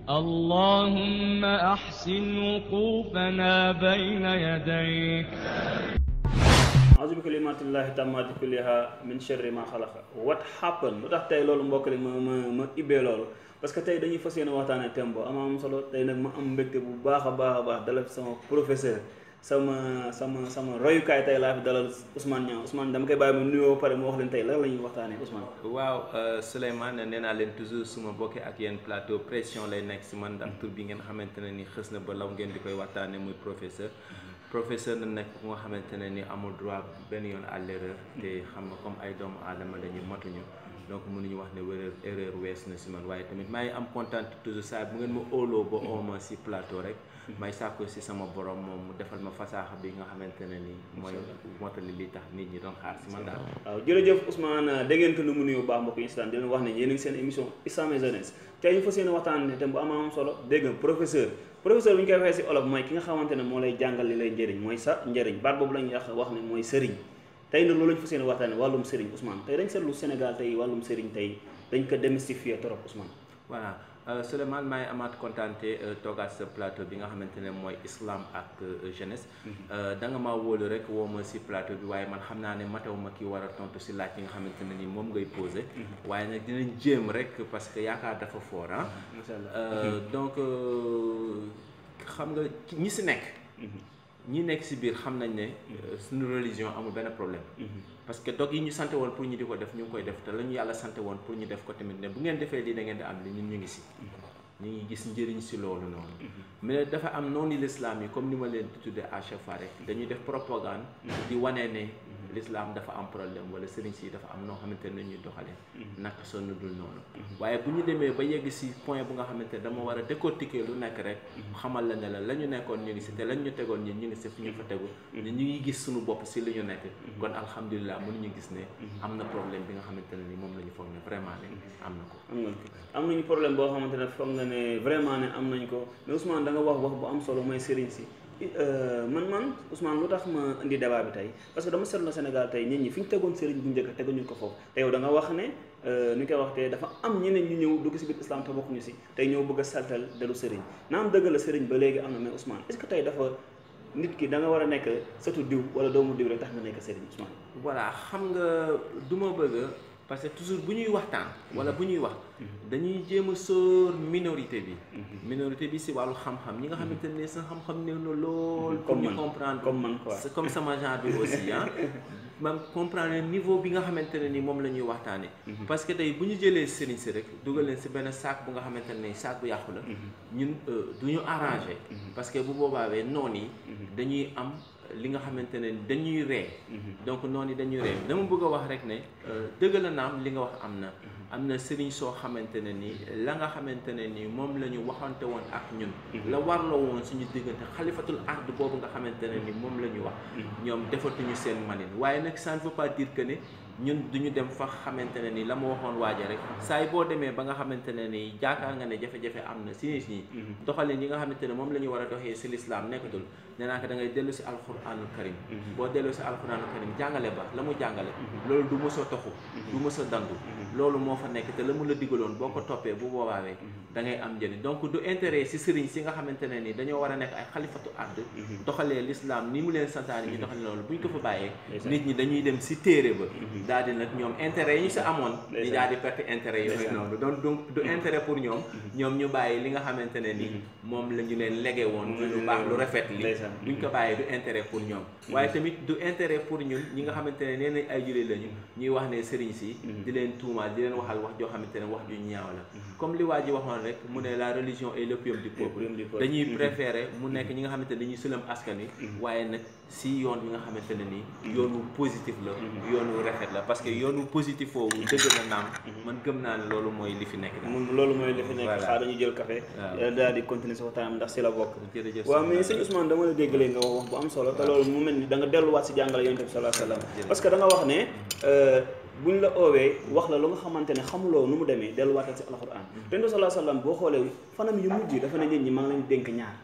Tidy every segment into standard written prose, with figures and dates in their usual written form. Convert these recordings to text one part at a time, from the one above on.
اللهم أحسن وقوفنا بين يديك. أعوذ بكلمات الله التامات كلها من شر ما خلق. What happened? lu tax tey loolu mbokk li ma ibbee loolu parce que tey dañuy fas yéene waxtaanee thème bu am solo tey nag ma am mbégte bu baax a baax dalal sama professeur sama royukaay tey laa fi dalal Ousmane Niang. Ousmane dama koy bàyyi mu nuyoo pare mu wax leen tey lan la ñuy waxtaanee Ousmane. waaw Souleymane nee naa leen toujours suma bokkee ak yéen plateau pression lay nekk si man ndax tur bi ngeen xamante ne ni xës na ba law ngeen di koy waxtaanee muy professeur na nekk ku nga xamante ne ni amul droit benn yoon à l'erreur te xam nga comme ay doomu aadama lañu matuñu donc mënuñu wax ne erreur wees na si man waaye tamit maa ngi am kontaan toujours saa bu ngeen ma óoloo ba ooma si plateau rek may sàkku si sama borom moom mu defal ma fasaaxa bi nga xamante ne ni mooy motali li tax nit ñi doon xaar si man daal. waaw jërëjëf Ousmane dégg ngeen ko lu mu nuyu baax mbokk yi instant di leen wax ne yéen a ngi seen émission Islam et Jeunesse tey ñu fas yéene waxtaan ne thème bu am solo dégg nga professeur bu ñu koy waxee si olof mooy ki nga xamante ne moo lay jàngal li lay njëriñ mooy sa njëriñ baat boobu la ñuy wax ne mooy sëriñ tey nag loolu lañu fas yéene waxtaane wàllum sëriñ Ousmane tey dañ seetlu Sénégal tey wàllum sëriñ tey dañ ko démystifier trop Ousmane. voilà Souleymane maay amaat kontaante toogaat sa plateau bi nga xamante ne mooy islam ak jeunesse da nga maa wóolu rek woo ma si plateau bi waaye man xam naa ne mataw ma ki war a tontu si laaj yi nga xamante ne ni moom ngay posé waaye nag dinañ jéem rek parce que yaakaar dafa fort ah donc xam nga ñi si nekk ñi nekk si biir xam nañ ne suñu religion amul benn problème parce que dog yi ñu sante woon pour ñu di ko def ñu ngi koy def te la ñu yàlla sante woon pour ñu def ko tamit ne bu ngeen defee lii da ngeen di am li ñun ñu ngi si ñu ngi gis njëriñ si loolu noonu mais dafa am noonu l'islam yi comme ni ma leen di tuddee à chaque fois rek dañuy def propagande di wane ne l'islam dafa am problème wala sëriñ si dafa am noo xamante ne ñuy doxalee naka sonn dul noonu waaye bu ñu demee ba yegg si point bu nga xamante ne dama war a décortiquer lu nekk rek xamal la ne la ñu nekkoon ñu ngi si te lañ ñu tegoon ñun ñu ngi si fi ñu fa tegu ne ñu ngi gis suñu bopp si li ñu nekk kon alhamdulilah mënuñu gis ne am na problème bi nga xamante ne ni moom la ñu foog ne vraiment ne am na ko am nañu problème boo xamante ne foog nga ne vraiment ne am nañ ko mais Ousmane da nga wax bu am solo mooy sëriñ si man Ousmane lu tax ma indi débat bi tey parce que dama seetlu Sénégal tey nit ñi fi ñu tegoon sëriñ bu njëkk teguñu ko foofu te yow da nga wax ne ni koy wax te dafa am ñeneen ñu ñëw dugg si biir islam te bokkuñu si tey ñëw bëgg a saltal delu sëriñ naam dëgg la sëriñ ba léegi am na mais Ousmane est-ce que tey dafa nit ki da nga war a nekk sëtu diw wala doomu diw rek tax nga nekk sëriñ Ousmane. voilà xam nga du ma bëgg parce que toujours bu ñuy waxtaan wala bu ñuy wax dañuy jéem a sóor minorité bi si wàllu xam-xam ñi nga xamante ne sa xam-xam néew na lool pour ñu comprendre comme man quoi comme sama genre bi aussi man comprendre niveau bi nga xamante ne ni moom la ñuy waxtaane parce que tey bu ñu jëlee sëriñ si rek dugal leen si benn sac bu nga xamante ne sac bu yàqu la ñun du ñu arrangé parce que bu boobaawee noon yi dañuy am li nga xamante ne dañuy ree donc noonu yi dañuy ree dama bëgg a wax rek ne dëgg la naam li nga wax am na sëriñ soo xamante ne ni la nga xamante ne ni moom la ñu waxante woon ak ñun la warloo woon suñu diggante xalifatul ard boobu nga xamante ne ni moom la ñu wax ñoom defatuñu seen manin waaye nag ça ne veut pas dire que ne ñun duñu dem fa xamante ne ni la ma waxoon waaja rek saa yi boo demee ba nga xamante ne ni jaakaar nga ne jafe-jafe am na si nit ñi doxalin yi nga xamante ne moom la ñu war a doxee si l'islam nekkatul nee naa ko da ngay dellu si alquranul karim boo dellu si alquranul karim jàngale ba la mu jàngale loolu du mës a toxu du mës a dandu loolu moo fa nekk te la mu la digaloon boo ko toppee bu boobaawee da ngay am njëriñ donc du intérêt si sëriñ si nga xamante ne ni dañoo war a nekk ay xalifatu ard doxalee l'islam ni mu leen santaane ñu doxalee loolu buñ ko fa bàyyee nit ñi dañuy dem si téere ba daal di nag ñoom intérêt yi ñu si amoon ñu daal di perte intérêt yooyu noonu donc du intérêt pour ñoom ñu bàyyi li nga xamante ne ni moom la ñu leen lege woon lu baax lu rafet li buñ ko bàyyee du intérêt pour ñoom waaye tamit du intérêt pour ñun ñi nga xamante ne nee nañ ay jullit lañu ñuy wax ne sëriñ si di leen tuumaal di leen waxal wax joo xamante ne wax ju ñaaw la comme li waa ji waxoon rek mu ne la religion est l'opium du peuple dañuy préférer mu nekk ñi nga xamante ne dañuy sëlam askan wi waaye nag si yoon bi nga xamante ne nii yoonu positif la yoonu rafet la parce que yoonu positif foofu dëgg la naam man gëm naa ne loolu mooy li fi nekk loolu mooy li fi nekk xaar dañuy jël café daal di continuer sa waxtaan ndax si la bokk jërëjëf waaw mais sëñ Ousmane dama la déggalee nga wax bu am solo te loolu mu mel ni da nga delluwaat si jàngale yonent bi sallallahu alayhi wasallam parce que da nga wax ne buñ la oowee wax la lu nga xamante ne xamuloo nu mu demee delluwaatal si alquran yonent bi sallallahu alayhi wasallam boo xoolee fanam yu mujj dafa ne nit ñi maa ngi leen dénk ñaar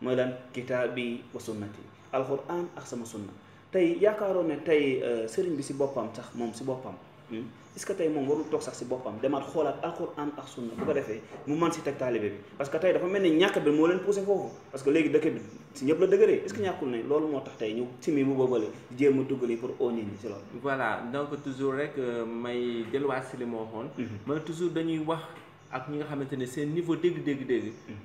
mooy lan kitaabi wa sunnati alquran ak sama sunna tey yaakaaroon ne tey sëriñ bi si boppam sax moom si boppam est-ce que tey moom warul toog sax si boppam demaat xoolaat alxuraan ak sunna bu ko defee mu mën si teg taalibe bi parce que tey dafa mel ni ñàkk bi moo leen poussé foofu parce que léegi dëkk bi si ñëpp la dëgëree est-ce que ñàkkul ne loolu moo tax tey ñu simi bu boobale jéem a duggali pour oo nit ñi si loolu. voilà donc toujours rek may delluwaat si li ma waxoon. man toujours dañuy wax ak ñi nga xamante ne seen niveau dégg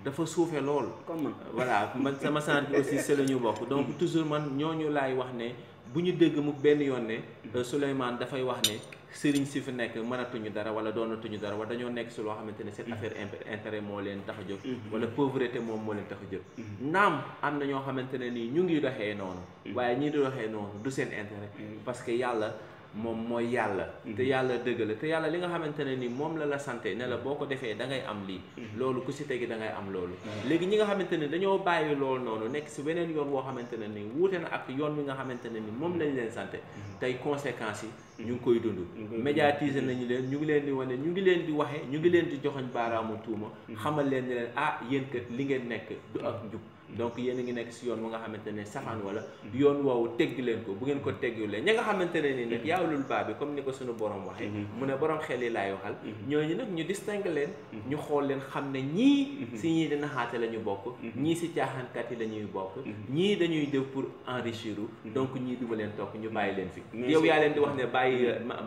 dafa suufee lool. comme man voilà man sama sant bi aussi c'est la ñu bokk donc toujours man ñooñu laay wax ne bu ñu dégg mu benn yoon ne Souleymane dafay wax ne sëriñ si fi nekk mënatuñu dara wala doonatuñu dara wala dañoo nekk si loo xamante ne seen affaire intérêt moo leen tax a jóg wala pauvreté moom moo leen tax a jóg naam am na ñoo xamante ne nii ñu ngi doxee noonu waaye ñii di doxee noonu du seen intérêt parce que yàlla moom mooy yàlla te yàlla dëgg la te yàlla li nga xamante ne ni moom la santé ne la boo ko defee da ngay am lii loolu ku si tegi da ngay am loolu léegi ñi nga xamante ne dañoo bàyyi loolu noonu nekk si weneen yoon woo xamante ne ni wuute na ak yoon wi nga xamante ne ni moom lañ leen santé tey conséquences yi ñu ngi koy dund médiatiser nañu leen ñu ngi leen di wane ñu ngi leen di waxe ñu ngi leen di joxoñ baaraamu tuuma xamal leen ne leen yéen kat li ngeen nekk du ak njub donc yéen a ngi nekk si yoon mu nga xamante ne safaan wala yoon woowu teggi leen ko bu ngeen ko teggiwulee ña nga xamante ne ni nag yaawlul baa bi comme ni ko suñu borom waxee mu ne borom xel yi laay waxal ñooñu nag ñu distingue leen ñu xool leen xam ne ñii si ñii di naxaate la ñu bokk ñii si caaxaankat yi la ñuy bokk ñii dañuy def pour enrichir donc ñii duma leen topp ñu bàyyi leen fi yow yaa leen di wax ne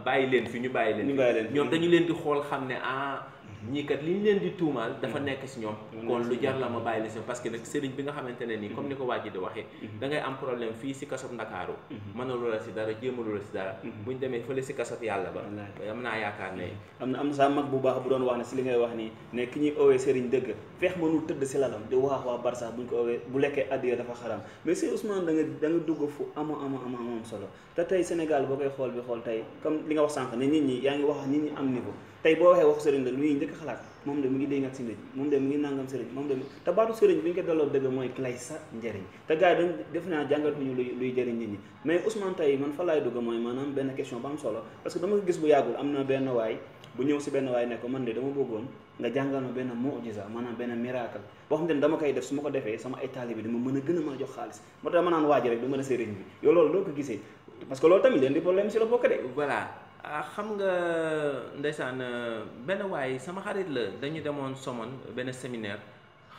bàyyi leen fi ñu bàyyi leen fi ñoom dañu leen di xool xam ne ñii kat li ñu leen di tuumaal dafa nekk si ñoom kon lu jar la ma bàyyi leen si parce que nag sëriñ bi nga xamante ne nii comme ni ko waa ji di waxee da ngay am problème fii si kasob Ndakaaru mënalu la si dara jéemalu la si dara buñ demee fële si kasob yàlla ba am naa yaakaar ne am na sa mag bu baax bu doon wax ne si li ngay wax nii ne ki ñuy owee sëriñ dëgg feex mënul tëdd si lalam di wax waa Barça buñ ko owee bu lekkee addiya dafa xaram mais si Ousmane da nga dugg fu am solo te tey Sénégal boo koy xool bi xool tey comme li nga wax sànq ne nit ñi yaa ngi wax nit ñi am niveau tey boo waxee waxu sëriñ la lu ñuy njëkk xalaat moom de mu ngi dégg ak si nit moom de mu ngi nangam sëriñ moom de te baatu sëriñ bi ñu ko delloo dëgg mooy ki lay sa njëriñ te gars yi dañ def naa jàngal ko ñu luy jëriñ nit ñi mais Ousmane tey man fa laay dugg mooy maanaam benn question ba am solo parce que dama ko gis bu yàggul am na benn waay bu ñëw si benn waay ne ko man de dama bëggoon nga jàngal ma benn mu'jiza maanaam benn miracle boo xam ne dama koy def su ma ko defee sama ay taalibe dama mën a gën a mën a jox xaalis moo tax ma naan waaji rek du mën a sëriñ bi yow loolu doo ko gisee parce que loolu tamit leen di problème si la bokk de voilà xam nga ndeysaan benn waay sama xarit la dañu demoon Somone benn séminaire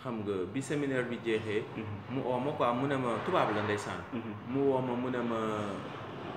xam nga bi séminaire bi jeexee mu oo ma quoi mu ne ma tubaab la ndeysaan mu woo ma mu ne ma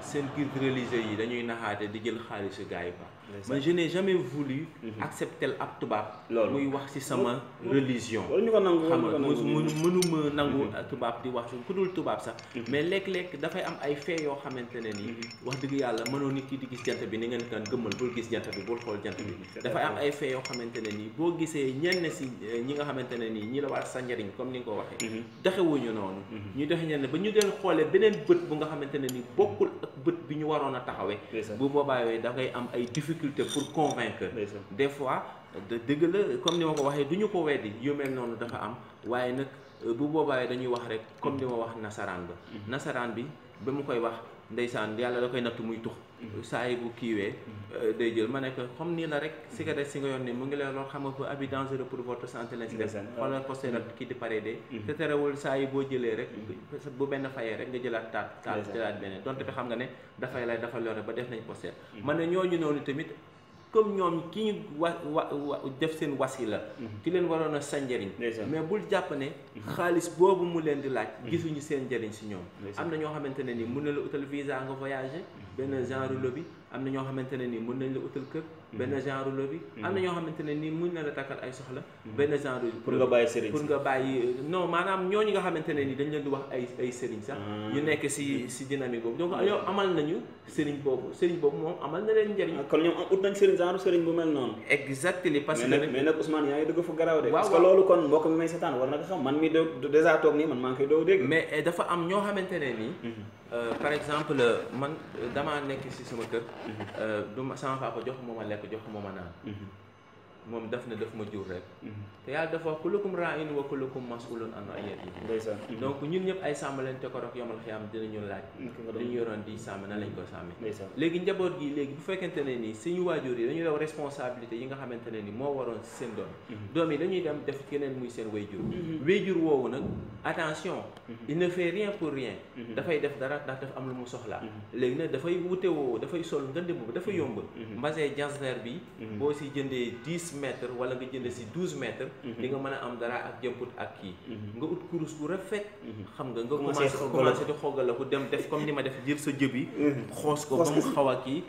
seen guide religieux yi dañuy naxaate di jël xaalisu gars yi quoi man je n'ai jamais voulu accepter ab tubaab muy wax ci sama religion xam nga mënuma nangu tubaab di wax ku dul tubaab sax mais léeg-léeg dafay am ay fee yoo xamante ne nii wax dëgg yàlla mënoo nit ki di gis jant bi ni ngeen kan gëmmal bul gis jant bi bul xool jant bi dafay am ay fee yoo xamante ne nii boo gisee ñenn si ñi nga xamante ne nii ñi la war sa njëriñ comme ni nga ko waxee doxewuñu noonu ñu doxe ñenn ba ñu del xoolee beneen bët bu nga xamante ne nii bokkul ak bët bi ñu waroon a taxawee bu boobaa yooyu da ngay am ay difficulté pour convaincre des fois dëgg la comme ni ma ko waxee du ñu ko weddi yu mel noonu dafa am waaye nag bu boobaa dañuy wax rek comme ni ma wax nasaraan ba nasaraan bi ba mu koy wax ndeysaan yàlla da koy nattu muy tux saa yi bu kiiwee day jël ma nekk comme nii la rek cigarette si nga yoon ni mu ngi leen lool xam nga ko abi dangereux pour votre santé lañ si def xoolal posté la kii di pare de te terewul saa yi boo jëlee rek bu benn fayee rek nga jëlaat taat jëlaat beneen donte bi xam nga ne dafay lay dafa lore ba def nañ posté man ne ñooñu noonu tamit comme ñoom ki ñu def seen wasila ki leen waroon a sa njëriñ mais bul jàpp ne xaalis boobu mu leen di laaj gisuñu seen njëriñ si ñoom am na ñoo xamante ne ni mun na la utal visa nga voyager benn genre lobby am na ñoo xamante ne ni mun nañ la utal kër benn genre lobby am na ñoo xamante ne ni mun na la takkal ay soxla benn genre pour nga bàyyi sëriñ pour nga bàyyi non maanaam ñooñu nga xamante ne ni dañ leen di wax ay sëriñ sax ñu nekk si dynamique boobu donc yow amal nañu sëriñ boobu moom amal na leen njëriñ kon ñoom ut nañ sëriñ genre sëriñ bu mel noonu exactement parce que mais nag Ousmane yaa ngi dëgg fu garaaw de parce que loolu kon mbokk mi may seetaan war na ko xam man mi dèjà toog nii man maa ngi koy doo dégg mais dafa am ñoo xamante ne nii par exemple man damaa nekk si sama kër du ma sama papa jox ma lekk jox ma naan moom daf ne daf ma jur rek te yàlla dafa wax kullukum raa'in wa kullukum mas'ulun an ra'iyyatihi ndeysaan donc ñun ñëpp ay sàmm leen te ko rek yomal xiyaam dinañu laaj li ñu yoroon di sàmm na lañ ko sàmmee ndeysaan léegi njaboot gi léegi bu fekkente ne ni suñu waajur yi dañu daw responsabilité yi nga xamante ne ni moo waroon seen doom yi dañuy dem def keneen muy seen wayjur wayjur woowu nag attention il ne fait rien pour rien dafay def dara ndax dafa am lu mu soxlaa léegi nag dafay wute woo dafay sol ngënd boobu dafa yomb mbasee jasner bi boo si jëndee 10 mètres wala nga jënd si 12 mètres di nga mën a am dara ak jëmput ak kii nga ut kurus bu rafet xam nga commencé di xoggal la ko dem def comme ni ma def jël sa jëb yi xoos ko ba mu xaw a kii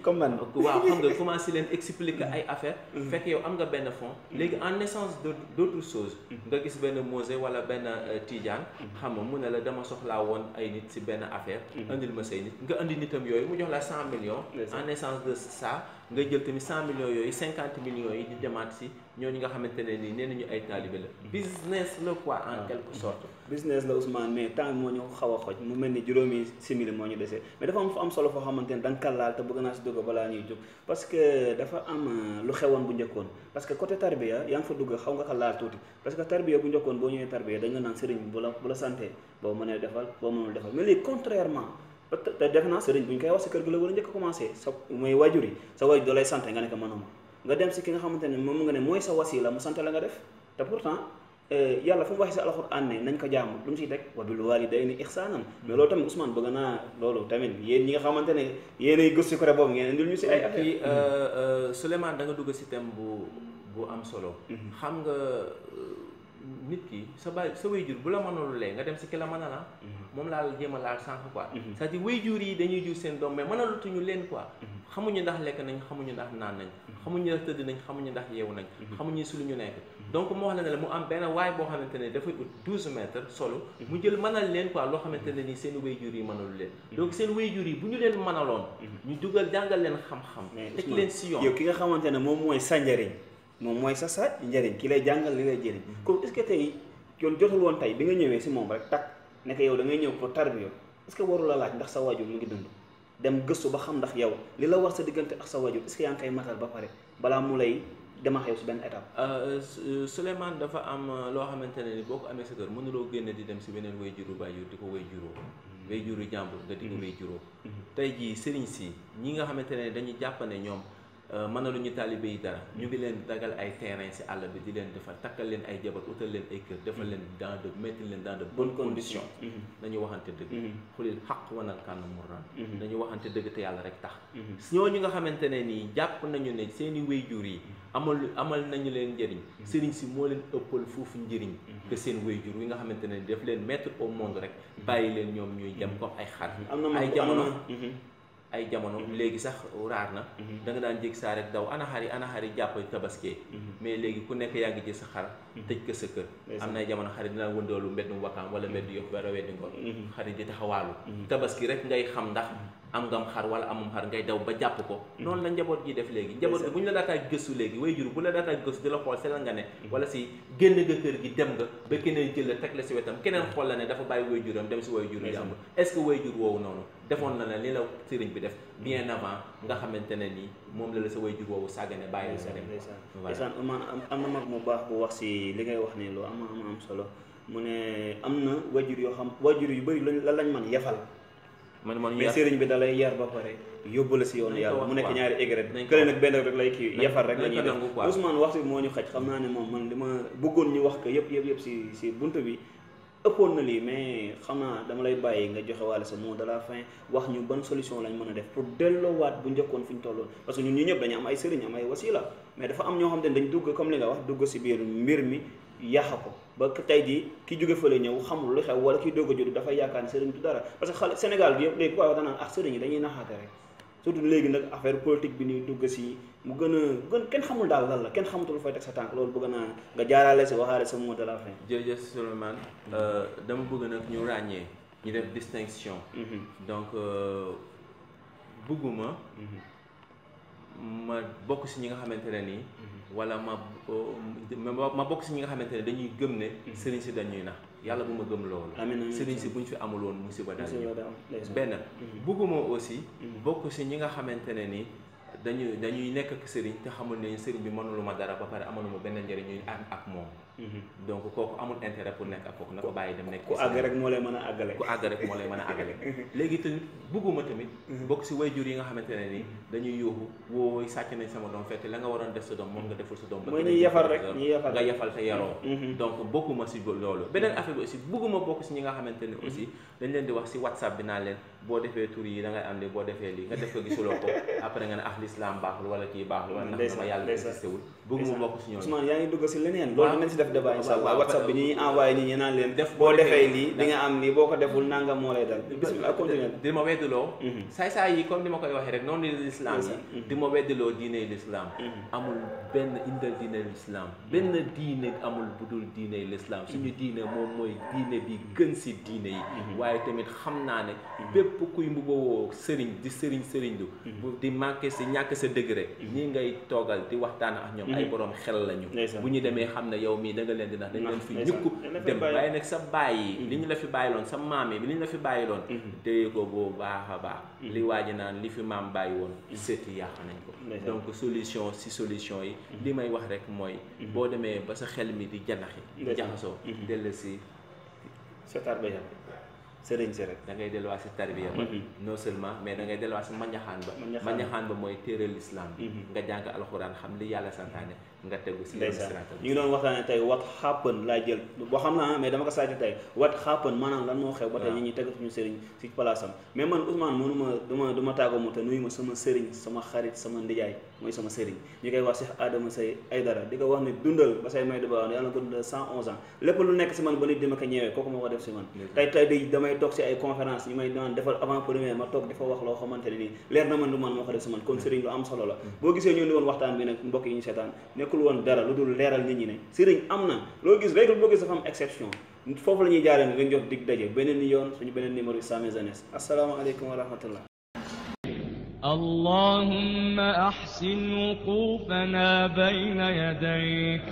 waaw xam nga commencé leen expliquer ay affaire fekk yow am nga benn fond léegi en essence d'autres choses nga gis benn Mosé wala benn Tidiane xam nga mu ne la dama soxlaa woon ay nit si benn affaire andil ma say nit nga andi nitam yooyu mu jox la 100 millions en essence de ça nga jël tamit 100 millions yooyu 50 millions yi di demaat si ñooñu nga xamante ne nii nee nañu ay taalibe la business la quoi en quelque sorte business la Ousmane mais temps moo ñu xaw a xoj mu mel ni juróomi simili moo ñu desee mais dafa am solo foo xamante ne da nga laal te bëgg naa si dugg balaa ñuy jóg parce que dafa am lu xewoon bu njëkkoon parce que côté tarbiya yaa ngi fa dugg xaw nga ko laal tuuti parce que tarbiya bu njëkkoon boo ñëwee tarbiya dañ la naan sëriñ bu la santé boo mënee defal boo mënul defal mais léegi contrairement te def naa sëriñ bu ñu koy wax si kër gi la war a njëkk a commencé sa mooy waajur yi sa waajur da lay sant nga ne ko mënuma nga dem si ki nga xamante ne moom nga ne mooy sa wasila mu sant la nga def te pourtant yàlla fu mu waxee si alxuraan ne nañ ko jaamu lu mu siy teg wa bil waalidayni ihsaanan mais loolu tamit Ousmane bëgg naa loolu tamit yéen ñi nga xamante ne yéenay gëstu ko rek boobu ngeen indil ñu si ay affaire Souleymane da nga dugg si thème bu am solo xam nga nit ki sa waajur bu la mënalulee nga dem si ki la mën a la moom laa la jéem a laal sànq quoi c'est-à-dire waajur yi dañuy jur seen doom mais mënalutuñu leen quoi xamuñu ndax lekk nañ xamuñu ndax naan nañ xamuñu ndax tëdd nañ xamuñu ndax yeewu nañ xamuñu si lu ñu nekk donc moo wax la ne la mu am benn waay boo xamante ne dafay ut 12 mètres solo mu jël mënal leen quoi loo xamante ne ni seen waajur yi mënalu leen donc seen waajur yi bu ñu leen mënaloon ñu dugal jàngal leen xam-xam teg leen si yoon yow ki nga xamante ne moom mooy sa njëriñ moom mooy sa njëriñ ki lay jàngal li lay jëriñ comme est-ce que tey yoon jotul woon tey bi nga ñëwee si moom rek takk nekk yow da ngay ñëw pour tarbiya est-ce que waru la laaj ndax sa waajur mu ngi dund dem gëstu ba xam ndax yow li la war sa diggante ak sa waajur est-ce que yaa ngi koy matal ba pare balaa mu lay dema xew si benn étape Souleymane dafa am loo xamante ne ni boo ko amee sa kër mënuloo génne di dem si beneen waajuru baajur di ko waajuroo waajuru jàmbur nga di ko waajuroo tey jii sëriñ si ñi nga xamante ne dañuy jàpp ne ñoom mënaluñu taalibe yi dara ñu ngi leen dagal ay terrain si àll bi di leen defal takkal leen ay jabar utal leen ay kër defal leen mettre leen dans de bonnes conditions nañu waxante dëgg xulil xaq wanal kànn murran nañu waxante dëgg te yàlla rek tax ñooñu nga xamante ne nii jàpp nañu ne seeni waajur yi amal nañu leen njëriñ sëriñ si moo leen ëppal foofu njëriñ que seen waajur yi nga xamante ne daf leen mettre au monde rek bàyyi leen ñoom ñuy jëm comme ay xar ay jamono léegi sax raar na da nga daan jég saa rek daw ana xari jàpp tabaskee mais léegi ku nekk yaa ngi jël sa xar tëj ko sa kër am na ay jamono xari dina wëndoolu mbedd Wakaam wala mbedd Yoff wala weddi Ngor xari di taxawaalu tabaski rek ngay xam ndax am ngam xar wala amum xar ngay daw ba jàpp ko noonu la njaboot gi def léegi njaboot gi bu ñu la daataa gëstu léegi waajur bu la daataa gëstu di la xool seetal nga ne wala si génn nga kër gi dem nga ba keneen jël la teg la si wetam keneen xool la ne dafa bàyyi waajuram dem si waajuru jàmbur est-ce que waajur woowu noonu defoon na li la sëriñ bi def bien avant nga xamante ne ni moom la sa waajur woowu sàggane bàyyi la sa dem ndeysaan am na mag mu baax bu wax si li ngay wax ni lu am solo mu ne am na waajur yoo xam waajur yu bëri lañ man yefal mais sëriñ bi da lay yar ba pare yóbbu la si yoonu yàlla mu nekk ñaari egret kële nag benn rek lay kii yafar rek la ñuy def Ousmane waxtu bi moo ñu xaj xam naa ne moom man li ma bëggoon ñu wax ko yëpp si bunt bi ëppoon na lii mais xam naa dama lay bàyyi nga joxe wàlle sa mot de la fin wax ñu ban solution lañ mën a def pour delloowaat bu njëkkoon fi ñu tolloon parce que ñun ñi ñëpp dañu am ay sëriñ am ay wasila mais dafa am ñoo xam ne dañ dugg comme li nga wax dugg si biir mbir mi yàq ko ba tey jii ki jóge fële ñëw xamul lu xew wala ki doog a judd dafay yaakaar ne sëriñ du dara parce que xale Sénégal bi yëpp léegi quoi danaan ak sëriñ yi dañuy naxaate rek surtout léegi nag affaire politique bi ñuy dugg si mu gën kenn xamul daal lan la kenn xamatul fay teg sa tànk loolu bëgg naa nga jaarale si waxaale sa mot de la fin. jërëjëf Souleymane dama bëgg nag ñu ràññee ñu def distinction donc bëgguma ma bokk si ñi nga xamante ne nii wala ma bokk si ñi nga xamante ne dañuy gëm ne sëriñ si dañuy nax yàlla bu ma gëm loolu sëriñ si buñ fi amul woon musiba daal benn bëgguma aussi bokk si ñi nga xamante ne ni dañuy nekk ak sëriñ te xamul ne sëriñ bi mënuluma dara ba pare amaluma benn njëriñ ñuy am ak moom. donc kooku amul intérêt pour nekk ak kooku na ko bàyyi dem nekk. ku àgg rek moo lay mën a àggale. ku àgg rek moo lay mën a àggale. léegi tamit bugguma tamit. bokk si wayjur yi nga xamante ne ni dañuy yuuxu wooy sàcc nañ sama doom fekk la nga waroon def sa doom moom nga deful sa doom. mooy ñuy yefal rek nga yefal te yaroo. donc bokkuma si loolu beneen affaire bi aussi bugguma bokk si ñi nga xamante ne aussi dañ leen di wax si WhatsApp bi naa leen boo defee tur yi da ngay am li boo defee lii nga def ko gisuloo ko après nga ne l'islam baaxul wala kii baaxul wala ndax dama yàlla existé wul bugguma bokk si ñooñu. Ousmane yaa ngi dugg si leneen loolu dinañ si def débat incha allah WhatsApp bi ñuy envoyé nit ñi naan leen boo defee lii di nga am lii boo ko deful nangam moo lay dal bismillah continuer di ma weddiloo saay-saay yi comme ni ma koy waxee rek noonu l'islam yi di ma weddiloo diine l'islam amul benn indal diine l'islam benn diine amul bu dul diine l'islam suñu diine moom mooy diine bi gën si diine yi waaye tamit xam naa ne bépp kuy mbubawoo sëriñ di sëriñ du di manqué si ñàkk sa degré ñi ngay toogal di waxtaan ak ñoom ay borom xel lañu bu ñu demee xam ne yow mii da nga leen di nax dañ leen fi ñukk dem waaye nag sa bàyyi li ñu la fi bàyyiloon sa maam yi li ñu la fi bàyyiloon téye ko boo baax a baax li waaji naan li fi maam bàyyi woon seeti yàq nañ ko donc solution yi li may wax rek mooy boo demee ba sa xel mi di janaxi jaxasoo dellu si sa tarbiya sëriñ si rek da ngay delluwaat si tarbiya ba non seulement mais da ngay delluwaat si mañaxaan ba mooy téere l'islam bi nga jàng alxuraan xam li yàlla santaane nga tegu si ñu ngi doon waxtaane tey what happened laa jël boo xam naa mais dama ko saati tey what happened maanaam lan moo xew ba tey ñi ñuy tegu suñu sëriñ si place am mais man Ousmane mënuma du ma tàggoo te nuyu ma sama sëriñ sama xarit sama ndijaay mooy sama sëriñ ñu koy wax Cheikh Adama Say Aydara di ko wax ne dundal ba say may du ba yàlla ko dundal 111 ans lépp lu nekk si man ba nit di ma ko ñëwee kooku moo ko def si man tey damay toog si ay conférence ñu may daan defal avant première ma toog di fa wax loo xamante ne nii leer na man du man moo ko def si man kon sëriñ lu am solo la boo gisee ñu ni woon waxtaan bi nag mbokk yi ñu seetaan nekkul woon dara lu dul leeral nit ñi ne sëriñ am na loo gis règle boo gis dafa am exception foofu la ñuy jaaree ne dañ jox dig daje beneen yoon suñu beneen numéro yi Samy Jeunesse asalaamaaleykum wa rahmatullah اللهم أحسن وقوفنا بين يديك